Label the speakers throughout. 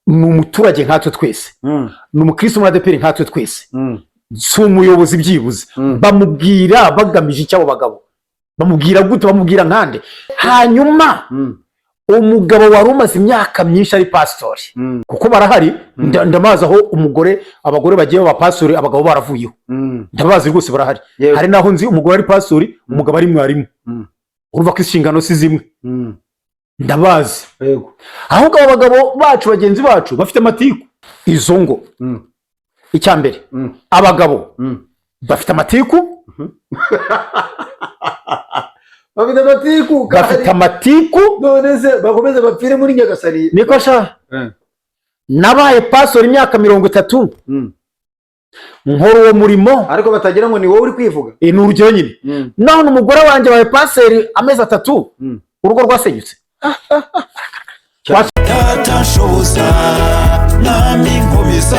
Speaker 1: Ni umuturage nkatwe twese, ni umukristo muri ADEPR nkatwe twese, si umuyobozi byibuze. Bamubwira bagamije icyo? Abo bagabo bamubwira gute? Bamubwira nkande? Hanyuma umugabo wari umaze imyaka myinshi ari pasitori, kuko barahari, ndamazi aho umugore, abagore bagiye baba pasitori, abagabo baravuyeho. Ndabazi rwose, barahari. Hari n'aho nzi umugore ari pasitori, umugabo ari mwarimu. Urumva ko inshingano si zimwe. Ndabazi. Ahubwo abo bagabo bacu, bagenzi bacu, bafite amatiku. Izo ngo icya mbere, abagabo bafite amatiku.
Speaker 2: Bafite amatiku.
Speaker 1: Bafite amatiku.
Speaker 2: None se bakomeze bapfire muri Nyagasani?
Speaker 1: Niko sha. Nabaye pasitori imyaka 30, nkora uwo murimo.
Speaker 2: Ariko batagira ngo ni wowe uri kwivuga.
Speaker 1: Ni urugero nyine. None umugore wanjye wabaye pasiteri amezi 3, urugo rwasenyutse.
Speaker 3: Data nshoboza, Mwami nkomeza,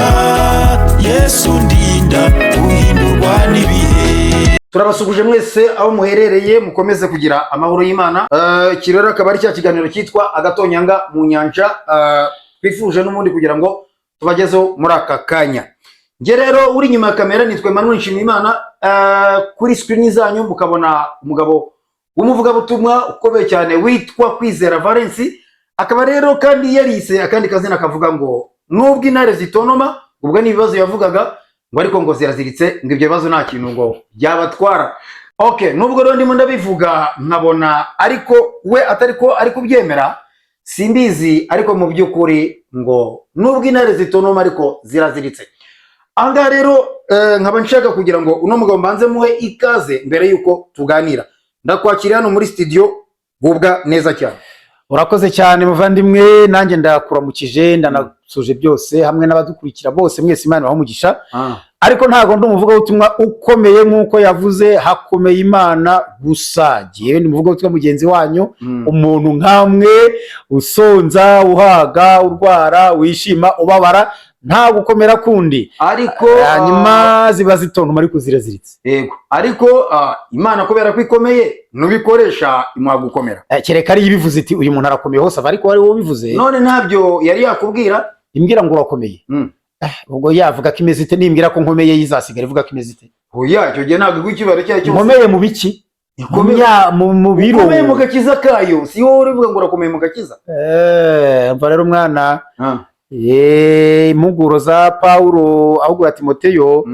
Speaker 3: Yesu ndinda guhindurwa n'ibihe.
Speaker 2: Turabasuhuje mwese aho muherereye, mukomeze kugira amahoro y'Imana. Iki rero akaba ari cya kiganiro cyitwa Agatonyanga mu Nyanja, twifuje n'ubundi kugira ngo tubagezeho muri aka kanya. Njye rero uri inyuma ya kamera nitwa Emmanuel Nshimiyimana. Kuri screen zanyu mukabona umugabo w'umuvugabutumwa ukomeye cyane witwa Kwizera Valens, akaba rero kandi yarise akandi kazina kavuga ngo nubwo intare zitonoma, ubwo ni ibibazo yavugaga ngo, ariko ngo ziraziritse, ngo ibyo bibazo nta kintu ngo byabatwara. Okay, nubwo rero ndimo ndabivuga nkabona ariko we atari ko ari kubyemera, simbizi, ariko mu by'ukuri ngo nubwo intare zitonoma ariko ziraziritse. Aha ngaha rero nkaba nshaka kugira ngo uno mugabo mbanze muhe ikaze mbere y'uko tuganira. Ndakwakira hano muri studio, gubwa neza cyane.
Speaker 1: Urakoze cyane muvandimwe, nanjye ndakuramukije, ndanasuje byose hamwe n'abadukurikira bose mwese, Imana ibahe umugisha. Ariko ntabwo ndi umuvugabutumwa ukomeye nk'uko yavuze, hakomeye Imana gusa. Jyewe ndi umuvugabutumwa mugenzi wanyu, umuntu nkamwe usonza, uhaga, urwara, wishima, ubabara, nta gukomera kundi.
Speaker 2: Ariko
Speaker 1: Hanyuma ziba zitontoma ariko ziraziritse.
Speaker 2: Yego, ariko Imana kubera ko ikomeye, nubikoresha imuha gukomera.
Speaker 1: Kereka ariyo ibivuze iti uyu muntu arakomeye hose ava, ariko wari wowe ubivuze.
Speaker 2: None ntabyo yari yakubwira?
Speaker 1: Imbwira ngo urakomeye. Ubwo yavuga ko imeze ite? Nimbwira ko nkomeye, yizasigara ivuga ko imeze ite?
Speaker 2: Oya, icyo gihe ntabwo iguha icyubahiro icyo ari cyo cyose.
Speaker 1: Nkomeye mu biki? Mu mu biro?
Speaker 2: Ukomeye mu gakiza kayo, si wowe urivuga ngo urakomeye mu gakiza.
Speaker 1: Umva rero mwana, impuguro za Pawulo ahubwo ya Timoteyo,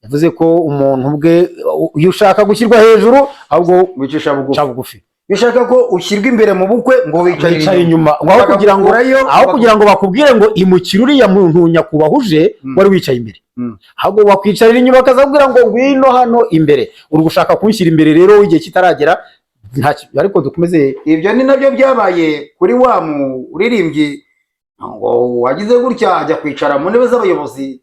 Speaker 1: yavuze ko umuntu ubwe, iyo ushaka gushyirwa hejuru, ahubwo
Speaker 2: wicisha bugufi.
Speaker 1: uca bugufi.
Speaker 2: Iyo ushaka ko ushyirwa imbere mu bukwe, ngo wicara
Speaker 1: wicara inyuma, ngo aho kugira ngo
Speaker 2: Bagakurayo,
Speaker 1: aho kugira ngo bakubwire ngo imukire uriya muntu nyakubahwa uje, wari wicaye imbere, ahubwo wakwicarira inyuma bakazakubwira ngo ngwino hano imbere. Uri gushaka kunshyira imbere rero igihe kitaragera, ariko dukomeze.
Speaker 2: Ibyo ni nabyo byabaye kuri wa muririmbyi ngo wagize gutya ajya kwicara mu ntebe z'abayobozi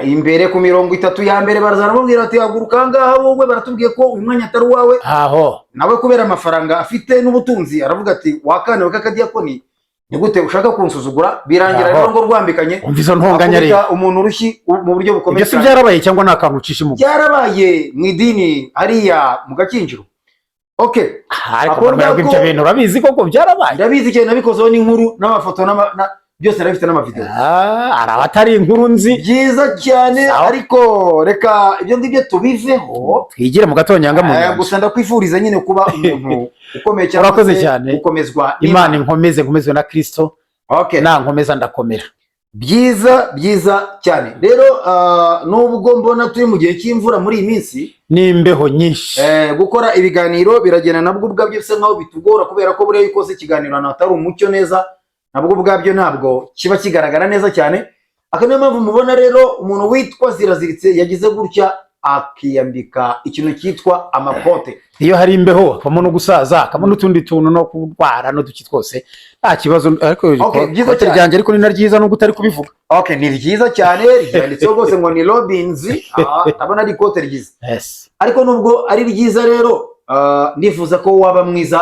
Speaker 2: imbere ku mirongo itatu ya mbere, baraza baramubwira ati: "Haguruka aha ngaha wowe, baratubwiye ko uyu mwanya atari uwawe."
Speaker 1: Aho.
Speaker 2: Nawe kubera amafaranga afite n'ubutunzi aravuga ati: "Wakaniwe k'akadiyakoni, ni gute ushaka kunsuzugura?" Birangira
Speaker 1: Aho.
Speaker 2: rero ngo rwambikanye,
Speaker 1: Umva izo ntonganya rero.
Speaker 2: akubita umuntu urushyi mu buryo bukomeye
Speaker 1: Ibyo si
Speaker 2: cyane.
Speaker 1: byarabaye cyangwa ni akantu ucisha imugu?
Speaker 2: Byarabaye mu idini hariya mu Gakinjiro, okay.
Speaker 1: Ariko
Speaker 2: Ako
Speaker 1: mbona
Speaker 2: ngako-
Speaker 1: ibyo bintu urabizi koko byarabaye?
Speaker 2: Ndabizi cyane, nabikozeho n'inkuru n'amafoto byose ndabifite n'amavideo.
Speaker 1: Ah, hari abatari inkuru nzi.
Speaker 2: Byiza cyane.
Speaker 1: Sawa.
Speaker 2: Ariko reka ibyo ngibyo tubiveho.
Speaker 1: Twigire mu gatonyanga mu nyanja.
Speaker 2: Gusa ndakwifuriza nyine kuba umuntu ukomeye cyangwa
Speaker 1: Urakoze
Speaker 2: se
Speaker 1: cyane.
Speaker 2: gukomezwa.
Speaker 1: Imana inkomeze, nkomezwe na Kristo. Nankomeza ndakomera.
Speaker 2: Byiza, byiza cyane rero. Nubwo mbona turi mu gihe cy'imvura muri iyi minsi
Speaker 1: n'imbeho nyinshi,
Speaker 2: gukora ibiganiro biragenda nabwo ubwabyo bisa nkaho bitugora, kubera ko buriya iyo ukoze ikiganiro ahantu hatari umucyo neza, nabwo ubwabyo ntabwo kiba kigaragara neza cyane. Aka niyo mpamvu mubona rero umuntu witwa Ziraziritse yagize gutya akiyambika ikintu cyitwa amakote.
Speaker 1: Iyo hari imbeho hakabamo no gusaza, hakabamo n'utundi tuntu no kurwara n'uduki twose, nta kibazo, ariko
Speaker 2: Okay, byiza
Speaker 1: ikote
Speaker 2: cyane.
Speaker 1: ryanjye ariko ni na ryiza nubwo utari kubivuga.
Speaker 2: Okay, ni ryiza cyane, ryanditseho rwose ngo ni Robins. Ndabona ari ikote ryiza. Ariko nubwo ari ryiza rero, ndifuza ko waba mwiza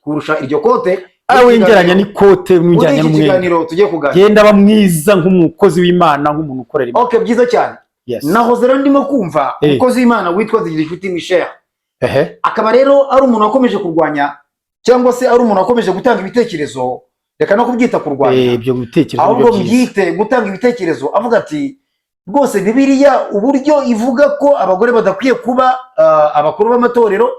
Speaker 2: kurusha iryo kote.
Speaker 1: Wingeranya n'ikote,
Speaker 2: Muri
Speaker 1: wingeranya
Speaker 2: iki
Speaker 1: n'umwenda.
Speaker 2: kiganiro tugiye kuganira.
Speaker 1: Genda aba mwiza nk'umukozi w'Imana, nk'umuntu ukorera Imana.
Speaker 2: Okay, byiza cyane. Nahoze rero ndimo kumva umukozi w'Imana witwa Zigirinshuti Michel, akaba rero ari umuntu wakomeje kurwanya cyangwa se ari umuntu wakomeje gutanga ibitekerezo. Reka no kubyita kurwanya,
Speaker 1: Ibyo bitekerezo
Speaker 2: ahubwo
Speaker 1: nibyo byiza.
Speaker 2: mbyite gutanga ibitekerezo. Avuga ati rwose Bibiliya uburyo ivuga ko abagore badakwiye kuba abakuru b'amatorero,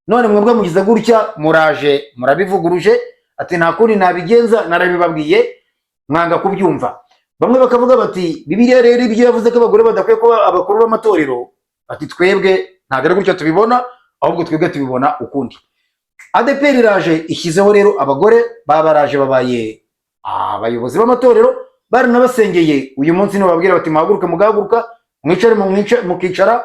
Speaker 2: none mwebwe mugize gutya muraje murabivuguruje. Ati nta kundi nabigenza, narabibabwiye mwanga kubyumva. Bamwe bakavuga bati Bibiliya rero ibyo yavuze ko abagore badakwiye kuba abakuru b'amatorero, ati twebwe ntabwo ari gutyo tubibona, ahubwo twebwe tubibona ukundi. ADEPR iraje ishyizeho rero abagore, baba baraje babaye abayobozi b'amatorero, baranabasengeye. Uyu munsi nibababwira bati muhaguruke, mugahaguruka, mwicare mukicara,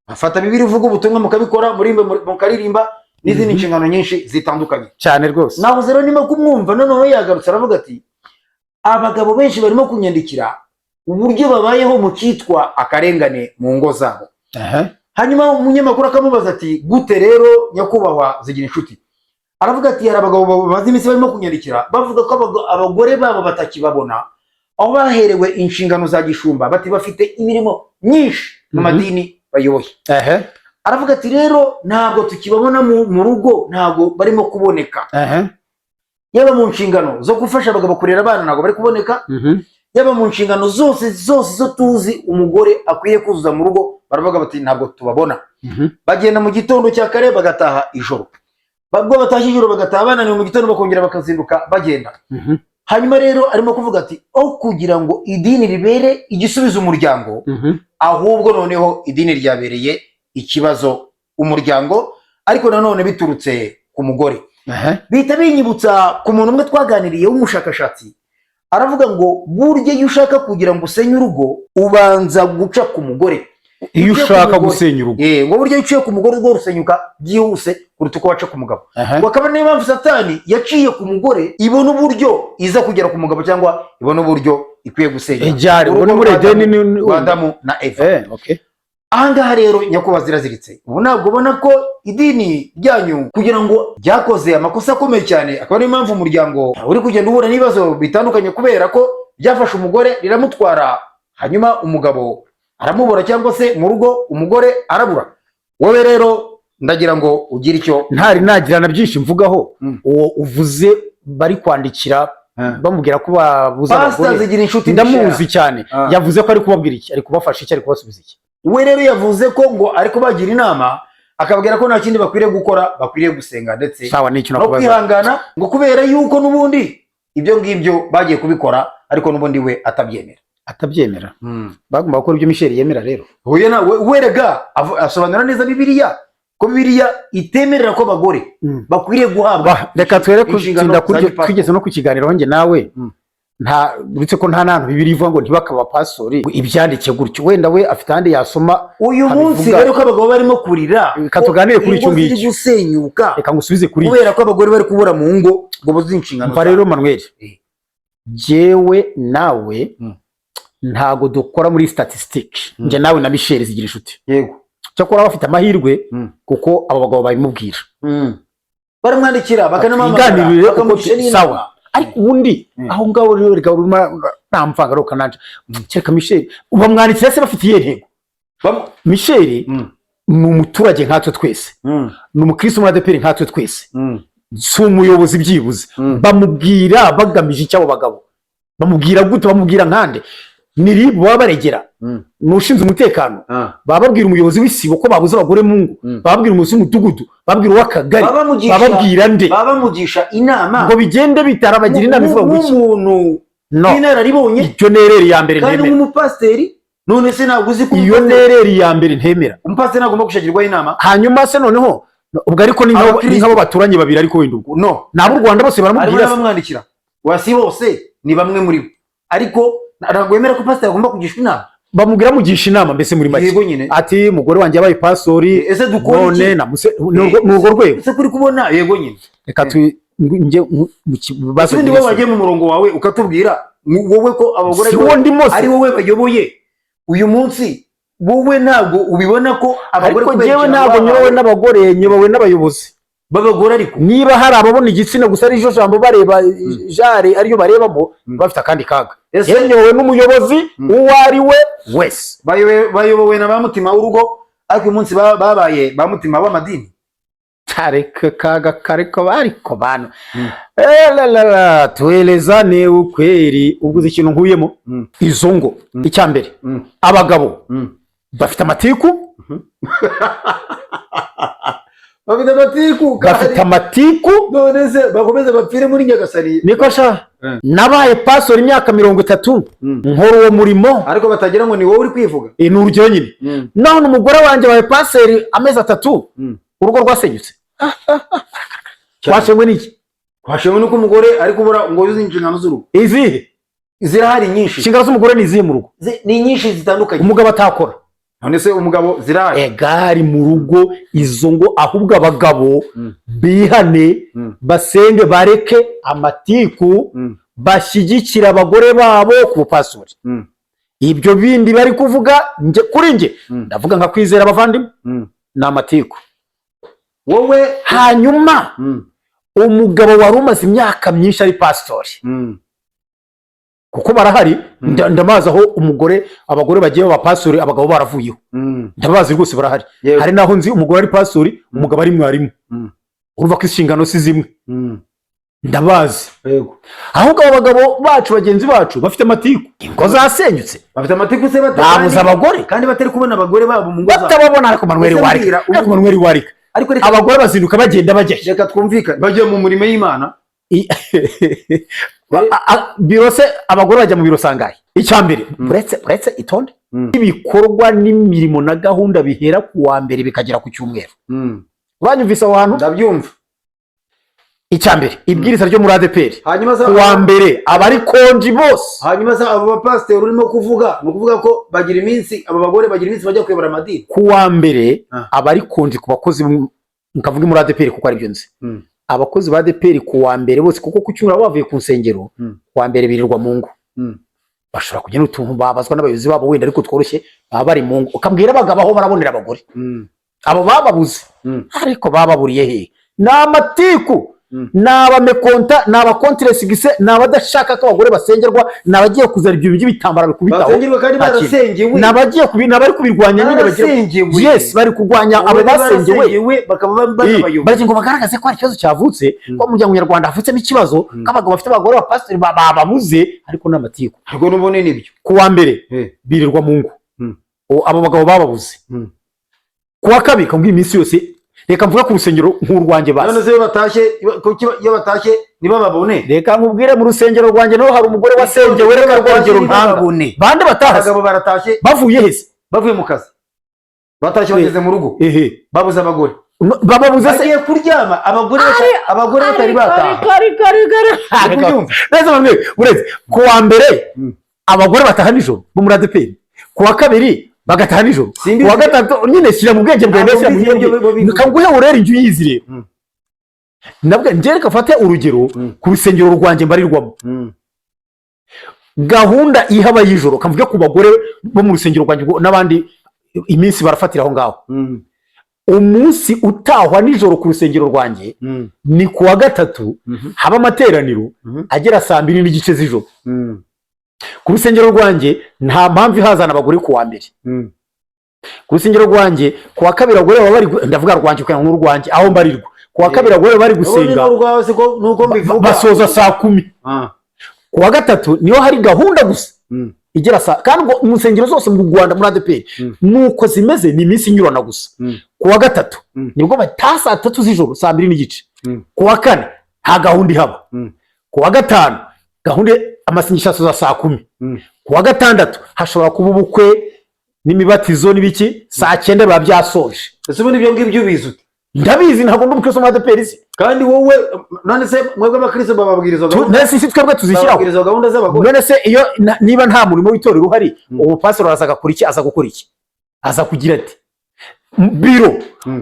Speaker 2: bafata Bibiliya ivuga ubutumwa mukabikora, murimbe mukaririmba, n'izindi nshingano nyinshi zitandukanye.
Speaker 1: Cyane rwose.
Speaker 2: Nahoze rero ndimo kumwumva, noneho yagarutse aravuga ati abagabo benshi barimo kunyandikira uburyo babayeho mu cyitwa akarengane mu ngo zabo. Hanyuma umunyamakuru akamubaza ati gute rero, nyakubahwa Zigira Inshuti? Aravuga ati hari abagabo bamaze iminsi barimo kunyandikira bavuga ko abagore babo batakibabona aho baherewe inshingano za gishumba, bati bafite imirimo myinshi mu madini bayoboye. Aravuga ati rero ntabwo tukibabona mu rugo, ntabwo barimo kuboneka, yaba mu nshingano zo gufasha abagabo kurera abana ntabwo bari kuboneka, yaba mu nshingano zose zose zo tuzi umugore akwiye kuzuza mu rugo, baravuga bati ntabwo tubabona. Bagenda mu gitondo cya kare bagataha ijoro, ubwo batashye ijoro bagataha bananiwe, mu gitondo bakongera bakazinduka bagenda. Hanyuma rero arimo kuvuga ati aho kugira ngo idini ribere igisubizo umuryango, ahubwo noneho idini ryabereye ikibazo umuryango, ariko nanone biturutse ku mugore. Bihita binyibutsa ku muntu umwe twaganiriye w'umushakashatsi, aravuga ngo burya iyo ushaka kugira ngo usenye urugo ubanza guca ku mugore.
Speaker 1: Iyo
Speaker 2: Uciye ku
Speaker 1: ushaka
Speaker 2: mugore.
Speaker 1: gusenya urugo.
Speaker 2: Ngo burya iyo uciye ku mugore urugo rusenyuka byihuse kuruta uko waca ku mugabo. Ngo akaba niyo mpamvu Satani yaciye ku mugore ibona uburyo iza kugera ku mugabo, cyangwa ibona uburyo ikwiye gusenya
Speaker 1: Ejyari ubwo
Speaker 2: urugo
Speaker 1: ni muri
Speaker 2: rwa
Speaker 1: Edeni.
Speaker 2: Rwa Adamu na Eva.
Speaker 1: Okay.
Speaker 2: Ahangaha rero nyakubahwa ziraziritse, ubu ntabwo ubona ko idini ryanyu kugira ngo ryakoze amakosa akomeye cyane, akaba ariyo mpamvu umuryango uri kugenda uhura n'ibibazo bitandukanye, kubera ko ryafashe umugore riramutwara, hanyuma umugabo aramubura, cyangwa se mu rugo umugore arabura. Wowe rero ndagira ngo ugire icyo
Speaker 1: Ntari nagira na byinshi mvugaho. Uwo uvuze bari kwandikira bamubwira ko babuze
Speaker 2: Pasita
Speaker 1: abagore,
Speaker 2: Zigira Inshuti
Speaker 1: ndamuzi
Speaker 2: Michel.
Speaker 1: cyane. Yavuze ko ari kubabwira iki? Ari kubafasha iki? Ari kubasubiza iki?
Speaker 2: We rero yavuze ko ngo ari kubagira inama, akababwira ko nta kindi bakwiriye gukora, bakwiriye gusenga ndetse
Speaker 1: Sawa, ni icyo
Speaker 2: no
Speaker 1: nakubaza.
Speaker 2: kwihangana, ngo kubera yuko n'ubundi ibyo ngibyo bagiye kubikora, ariko n'ubundi we atabyemera.
Speaker 1: Atabyemera? Bagomba gukora ibyo Michel yemera rero.
Speaker 2: Huye na we rega asobanura neza Bibiliya, ko Bibiliya itemerera ko abagore bakwiriye guhabwa
Speaker 1: Reka twere
Speaker 2: inshingano
Speaker 1: gutinda kuri
Speaker 2: za
Speaker 1: ibyo.
Speaker 2: gipastori.
Speaker 1: Twigeze no kukiganiraho njye nawe. Nta uretse ko nta n'ahantu Bibiliya ivuga ngo ntibakaba pastori, ibyandike gutyo. Wenda we afite ahandi yasoma
Speaker 2: Uyu munsi
Speaker 1: abivuga.
Speaker 2: rero ko abagabo barimo kurira,
Speaker 1: Reka tuganire kuri icyo
Speaker 2: ingo ziri
Speaker 1: ngicyo.
Speaker 2: gusenyuka
Speaker 1: Reka ngusubize kuri icyo.
Speaker 2: kubera ko abagore bari kubura mu ngo ngo buzuze inshingano
Speaker 1: Mva
Speaker 2: zabo.
Speaker 1: rero Manuel, jyewe nawe ntago dukora muri statistique, njye nawe na Michel Zigira Inshuti. Cyakora bafite amahirwe, kuko abo bagabo babimubwira.
Speaker 2: Baramwandikira, bakanamuhamagara,
Speaker 1: Twiganirire uko
Speaker 2: bakamugisha n'inama.
Speaker 1: Sawa, ariko ubundi aho ngaho rero reka urimo nta mvanga rero kananje, kereka Michel bamwandikira se bafite iyihe ntego? Michel ni umuturage nkatwe twese, ni umukristo muri ADEPR nkatwe twese, si umuyobozi byibuze. Bamubwira bagamije icyo? Abo bagabo bamubwira gute? Bamubwira nkande? Ni RIB baba baregera? Ni ushinzwe umutekano? Baba babwira umuyobozi w'isibo ko babuze abagore mu ngo? Baba babwira umuyobozi w'umudugudu? Babwira uw'akagari?
Speaker 2: Baba bamugisha-
Speaker 1: Bababwira nde?
Speaker 2: Baba bamugisha inama.
Speaker 1: Ngo bigende bitara bagira inama ivuga ngo iki?
Speaker 2: Nk'umuntu
Speaker 1: No.
Speaker 2: w'inararibonye.
Speaker 1: Icyo nereri ya mbere
Speaker 2: Kandi
Speaker 1: ntemera.
Speaker 2: nk'umupasiteri, none se ntabwo uzi ko
Speaker 1: Iyo nereri ya mbere ntemera.
Speaker 2: umupasiteri ntagomba gushakirwaho inama?
Speaker 1: Hanyuma se noneho ubwo ariko ni nk'abo
Speaker 2: Abakristo.
Speaker 1: ni nk'abo baturanye babiri, ariko wenda ubwo
Speaker 2: No.
Speaker 1: ni ab'u Rwanda bose
Speaker 2: Harimo
Speaker 1: baramubwira se?
Speaker 2: n'abamwandikira wasi bose ni bamwe muri bo, ariko ntabwo wemera ko pasiteri agomba kugishwa inama?
Speaker 1: Bamubwira mugisha inama mbese muri make.
Speaker 2: Yego nyine.
Speaker 1: Ati umugore wanjye yabaye pastori,
Speaker 2: Ese dukora
Speaker 1: none
Speaker 2: iki?
Speaker 1: namuse ni urwo rwego.
Speaker 2: Ese kuri kubona? Yego nyine.
Speaker 1: Reka tu njye mu kibazo.
Speaker 2: Ubundi wowe wagiye mu murongo wawe ukatubwira wowe ko abagore
Speaker 1: Si wo ndimo se.
Speaker 2: ari wowe bayoboye uyu munsi, wowe ntabwo ubibona ko abagore
Speaker 1: Ariko
Speaker 2: kubera
Speaker 1: njyewe
Speaker 2: inshingano
Speaker 1: ntabwo
Speaker 2: bahawe
Speaker 1: nyobowe n'abagore, nyobowe n'abayobozi
Speaker 2: b'abagore, ariko
Speaker 1: niba hari ababona igitsina gusa ari jambo bareba jare ariyo barebamo, bafite akandi kaga.
Speaker 2: Ese-
Speaker 1: Yewe nyobowe n'umuyobozi uwo ari we wese.
Speaker 2: Bayobowe na ba mutima w'urugo, ariko uyu munsi babaye ba mutima w'amadini.
Speaker 1: Ariko kaga kariko ariko bantu. La, tuelezane ukweli. Ubwo uzi ikintu nkuyemo? Izo ngo icya mbere, abagabo bafite amatiku.
Speaker 2: Bafite amatiku.
Speaker 1: Bafite amatiku.
Speaker 2: None se bakomeze bapfire muri Nyagasani?
Speaker 1: Niko sha. Nabaye pastor imyaka 30, nkora uwo murimo.
Speaker 2: Ariko batagira ngo ni wowe uri kwivuga.
Speaker 1: Ni urugero nyine. None umugore wanjye wabaye paseri amezi 3, urugo rwasenyutse. Twashenywe n'iki?
Speaker 2: Twashenywe nuko umugore ari kubura ngo yuzuze inshingano z'urugo.
Speaker 1: Izihe?
Speaker 2: Zirahari nyinshi.
Speaker 1: Inshingano z'umugore ni izihe mu rugo?
Speaker 2: Ni nyinshi zitandukanye.
Speaker 1: Umugabo atakora.
Speaker 2: None se umugabo zirahari?
Speaker 1: Egari mu rugo izo ngo, ahubwo abagabo bihane, basenge, bareke amatiku, bashyigikira abagore babo ku bupasori. Ibyo bindi bari kuvuga, nge kuri nge ndavuga nka Kwizera, abavandimwe, ni amatiku.
Speaker 2: Wowe.
Speaker 1: Hanyuma umugabo wari umaze imyaka myinshi ari pasitori, kuko barahari, ndamazi aho umugore, abagore bagiye baba pastori, abagabo baravuyeho. Ndabazi rwose, barahari. Hari n'aho nzi umugore ari pasitori, umugabo ari mwarimu. Urumva ko inshingano si zimwe. Ndabazi. Ahubwo abo bagabo bacu, bagenzi bacu, bafite amatiku, ingo zasenyutse.
Speaker 2: Bafite amatiku se bate?
Speaker 1: Babuze abagore.
Speaker 2: Kandi batari kubona abagore babo mu ngo zabo.
Speaker 1: Batababona. Ariko Manuel
Speaker 2: Ese
Speaker 1: warika,
Speaker 2: mbwira,
Speaker 1: ariko Manuel warika,
Speaker 2: ariko reka,
Speaker 1: abagore bazinduka bagenda bajya he?
Speaker 2: Reka twumvikane, bagiye mu murimo y'Imana.
Speaker 1: Biro se abagore bajya mu biro sangahe? Icya mbere, uretse itonde, ibikorwa n'imirimo na gahunda bihera ku wa mbere bikagera ku cyumweru. Uranyumvise aho hantu?
Speaker 2: Ndabyumva.
Speaker 1: Icya mbere, ibwiriza ryo muri ADEPR,
Speaker 2: Hanyuma se
Speaker 1: ku wa mbere abari konji bose.
Speaker 2: Hanyuma se abo bapasiteri urimo kuvuga, ni ukuvuga ko bagira iminsi, abo bagore bagira iminsi bajya kuyobora amadini?
Speaker 1: Ku wa mbere abari konji ku bakozi, nkavuga muri ADEPR kuko aribyo nzi, abakozi ba ADEPR ku wa mbere bose, kuko ku cyumweru baba bavuye ku nsengero, ku wa mbere birirwa mu ngo. Bashobora kujya n'utuntu babazwa n'abayobozi babo wenda, ariko tworoshye, baba bari mu ngo. Ukabwira abagabo aho barabonera abagore, abo bababuze. Ariko bababuriye he? Ni amatiku. Ni abamécontents, ni abacontre succès, ni abadashaka ko abagore basengerwa, ni abagiye kuzana ibyo by'ibitambaro bikubitaho.
Speaker 2: Basengerwa kandi
Speaker 1: Nta kintu.
Speaker 2: barasengewe.
Speaker 1: Ni abagiye ni abari kubirwanya nyine bagira.
Speaker 2: Barasengewe.
Speaker 1: Yes, bari kurwanya abo basengewe.
Speaker 2: Barasengewe bakaba banabayoboye.
Speaker 1: Baragira ngo bagaragaze ko hari ikibazo cyavutse, ko mu muryango nyarwanda havutsemo ikibazo, ko abagabo bafite abagore b'abapasitori bababuze, ariko ni amatiku.
Speaker 2: Ariko n'ubundi nibyo.
Speaker 1: Ku wa mbere birirwa mu ngo. Abo bagabo bababuze. Ku wa kabiri, kambwira iminsi yose, reka mvuga ku rusengero nk'urwanjye
Speaker 2: None
Speaker 1: basi.
Speaker 2: se iyo batashye, kuki iyo batashye ntibababone?
Speaker 1: Reka nkubwire, mu rusengero rwanjye naho hari umugore wasengewe. Reka rwa rugero ntanga.
Speaker 2: Ntibababone.
Speaker 1: Bande batahase?
Speaker 2: Abagabo baratashye.
Speaker 1: Bavuye hese?
Speaker 2: Bavuye mu kazi, batashye, bageze mu rugo,
Speaker 1: Ehe.
Speaker 2: babuze abagore.
Speaker 1: Bababuze se?
Speaker 2: Bagiye kuryama abagore batari bataha. Kubyumva.
Speaker 1: Neza bamwe, uretse ku wa mbere abagore bataha nijoro bo muri ADEPR, ku wa kabiri bagataha nijoro,
Speaker 2: Simbizi.
Speaker 1: ku wa gatatu nyine, shyira mu bwenge bwawe.
Speaker 2: Ntabwo
Speaker 1: Shyira mu
Speaker 2: mbizi ibyo
Speaker 1: bwenge.
Speaker 2: bo bivuga.
Speaker 1: Kanguhe urere injyu uyizi rero. Nabwo njye reka mfate urugero ku rusengero rwanjye mbarirwamo. Gahunda ihaba y'ijoro, kamvuge ku bagore bo mu rusengero rwanjye ubwo n'abandi iminsi barafatira aho ngaho. Umunsi utahwa nijoro ku rusengero rwanjye ni ku wa gatatu, haba amateraniro agera saa 2:30 z'ijoro. Ku rusengero rwanjye nta mpamvu ihazana abagore ku wa mbere. Ku rusengero rwanjye ku wa kabiri abagore baba bari ndavuga rwanjye kugira ngo n'urwanjye aho mbarirwa, ku wa kabiri abagore bari gusenga.
Speaker 2: Ubundi n'urwawe siko nuko mbivuga.
Speaker 1: Basoza saa 10. Ku wa gatatu niho hari gahunda gusa igera saa, kandi ngo mu nsengero zose mu Rwanda muri ADEPR nuko zimeze, ni iminsi inyurana gusa. Ku wa gatatu nibwo bataha saa 3 z'ijoro, saa 2:30. Ku wa kane nta gahunda ihaba. Ku wa gatanu gahunda amasengesho asoza saa 10. Ku wa gatandatu hashobora kuba ubukwe n'imibatizo n'ibiki, saa 9 biba byasoje.
Speaker 2: Ese ubundi ibyo ngibyo ubizi ute?
Speaker 1: Ndabizi, ntabwo ndi umukristo muri ADEPR se?
Speaker 2: Kandi wowe, none se mwebwe abakristo bababwira izo gahunda?
Speaker 1: None se si twebwe tuzishyiraho?
Speaker 2: Bababwira izo gahunda z'abagore?
Speaker 1: None se iyo niba nta murimo w'itorero uhari, ubu pastor araza agakora iki? Aza gukora iki? Aza kugira ati biro.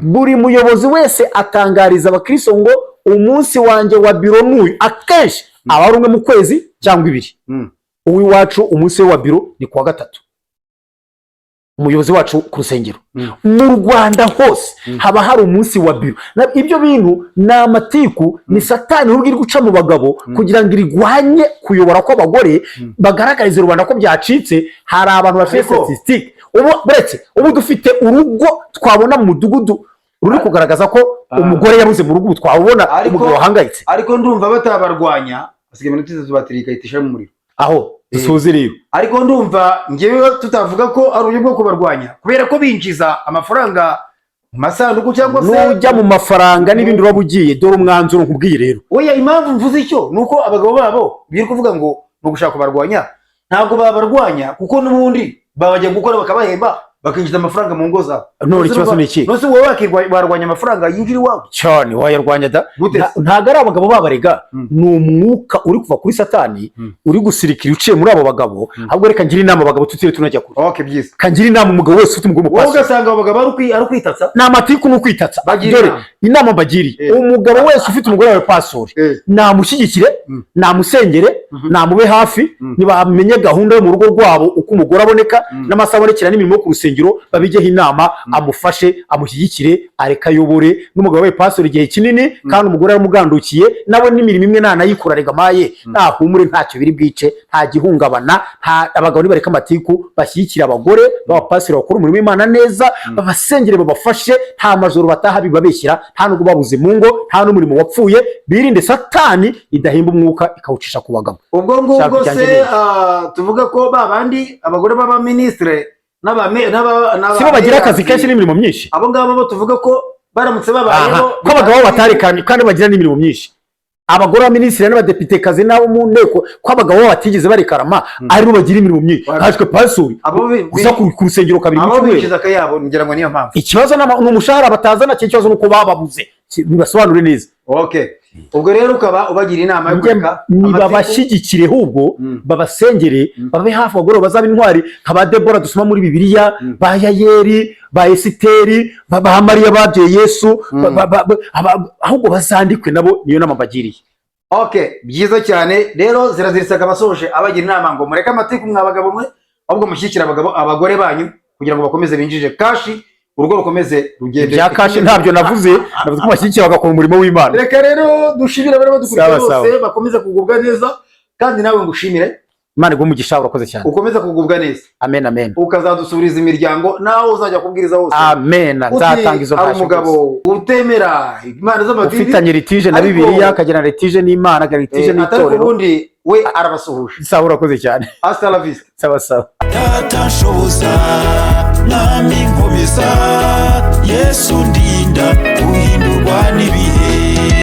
Speaker 1: Buri muyobozi wese atangariza abakristo ngo umunsi wanjye wa biro n'uyu. Akenshi aba ari umwe mu kwezi cyangwa ibiri. Uw'iwacu umunsi we wa biro ni kuwa gatatu, umuyobozi wacu ku rusengero. Mu Rwanda hose haba hari umunsi wa biro. Ibyo bintu ni amatiku, ni Satani ubwo iri guca mu bagabo kugira ngo irwanye kuyobora kw'abagore, bagaragarize rubanda ko byacitse. Hari abantu bafite
Speaker 2: Ariko
Speaker 1: statistique ubu, buretse ubu dufite urugo twabona mu mudugudu. Ruri kugaragaza ko umugore yabuze mu rugo, ubu twabona umugabo wahangayitse.
Speaker 2: Ariko ndumva batabarwanya, basigaye iminota 3, batiri igahita ishira mu muriro.
Speaker 1: Aho dusoze rero.
Speaker 2: Ariko ndumva ngewe tutavuga ko ari uburyo bwo kubarwanya, kubera ko binjiza amafaranga mu masanduku cyangwa se
Speaker 1: Nujya mu mafaranga n'ibindi uraba ugiye. Dore umwanzuro nkubwiye rero.
Speaker 2: Oya, impamvu mvuze icyo ni uko abagabo babo biri kuvuga ngo ni ugushaka kubarwanya. Ntabwo babarwanya, kuko n'ubundi babajya gukora bakabahemba, bakinjiza amafaranga mu ngo zabo.
Speaker 1: None ikibazo ni iki?
Speaker 2: None se wowe warwanya amafaranga yinjira iwawe?
Speaker 1: Cyane, wayarwanya da.
Speaker 2: Gute se?
Speaker 1: Ntabwo ari abagabo babarega, ni umwuka uri kuva kuri Satani uri gusirikira uciye muri abo bagabo. Ahubwo reka ngire inama abagabo tutiriwe tunajya kure.
Speaker 2: Okay, byiza.
Speaker 1: Kangira inama umugabo wese ufite umugore
Speaker 2: Wowe
Speaker 1: w'umupasiteri.
Speaker 2: ugasanga abo bagabo ari ukwitatsa.
Speaker 1: Ni amatiku, ni ukwitatsa.
Speaker 2: Bagira
Speaker 1: Dore
Speaker 2: inama.
Speaker 1: inama mbagiriye: umugabo wese ufite umugore wawe pasori, namushyigikire, namusengere, namube hafi. Nibamenye gahunda yo mu rugo rwabo, uko umugore aboneka n'amasaha abonekera n'imirimo yo ku rusengero, babigeho inama, amufashe, amushyigikire, areke ayobore. N'umugabo we pasori igihe kinini kandi umugore yaramugandukiye, nawe n'imirimo imwe nanayikora, rega maye nahumure, ntacyo biri bwice, nta gihungabana. Nta abagabo nibareka amatiku, bashyigikire abagore b'abapasiteri bakora umurimo w'Imana neza, babasengere, babafashe. Nta majoro bataha bibabeshyira, nta nubwo babuze mu ngo, nta n'umurimo wapfuye. Birinde Satani idahimba umwuka ikawucisha ku bagabo.
Speaker 2: Ubwo ngubwo
Speaker 1: Shaka icyanjye
Speaker 2: se
Speaker 1: neza.
Speaker 2: Tuvuga ko ba bandi abagore b'abaminisitire
Speaker 1: Sibo bagira akazi kenshi n'imirimo myinshi?
Speaker 2: Abo ngabo bo tuvuga ko baramutse babayeho
Speaker 1: Ko abagabo batarekanye kandi bagira n'imirimo myinshi, abagore b'abaminisitiri n'abadepitekazi n'abo mu nteko, ko abagabo babo batigeze barekarama, aribo bagira imirimo myinshi, nkatwe pasori gusa ku rusengero kabiri mu
Speaker 2: Abo
Speaker 1: cyumweru.
Speaker 2: binjiza akayabo, ngira ngo niyo mpamvu.
Speaker 1: Ikibazo ni umushahara batazana, ikibazo ni uko bababuze. Bibasobanure neza.
Speaker 2: Okay, ubwo rero ukaba ubagira inama yo kureka amatiku.
Speaker 1: Nibabashyigikire ahubwo, babasengere, babe hafi abagore bazaba intwari nka ba Debora dusoma muri Bibiliya, ba Yayeri, ba Esiteri, ba Mariya babyaye Yesu, ahubwo bazandikwe nabo. Niyo nama mbagiriye.
Speaker 2: Okay, byiza cyane. Rero zirazirisaka abasoje abagira inama ngo mureke amatiku mwa bagabo mwe, ahubwo mushyigikire abagabo, abagore banyu, kugira ngo bakomeze binjije cash, urugo rukomeze rugende.
Speaker 1: Ibya cash ntabyo navuze, navuze ko bashyigikira bagakora umurimo w'Imana.
Speaker 2: Reka rero dushimire abari badukurikiye
Speaker 1: Sawa, sawa.
Speaker 2: bose, bakomeze kugubwa neza, kandi nawe ngushimire.
Speaker 1: Imana iguhe umugisha, urakoze cyane.
Speaker 2: Ukomeze kugubwa neza.
Speaker 1: Amen, amen.
Speaker 2: Ukazadusubiriza imiryango nawe uzajya kubwiriza hose.
Speaker 1: Amen,
Speaker 2: Uti,
Speaker 1: nzatanga izo
Speaker 2: hari
Speaker 1: ntashyo
Speaker 2: umugabo
Speaker 1: rwose.
Speaker 2: utemera imana z'amadini
Speaker 1: Ufitanye litige na Bibiliya, akagira litige n'Imana, akagira litige
Speaker 2: atari
Speaker 1: n'itorero.
Speaker 2: Ubundi we arabasuhuje.
Speaker 1: Sawa, urakoze cyane.
Speaker 2: Hasta la vista.
Speaker 1: Sawa sawa.
Speaker 3: Data nshoboza, Mwami nkomeza, Yesu ndinda guhindurwa n'ibihe.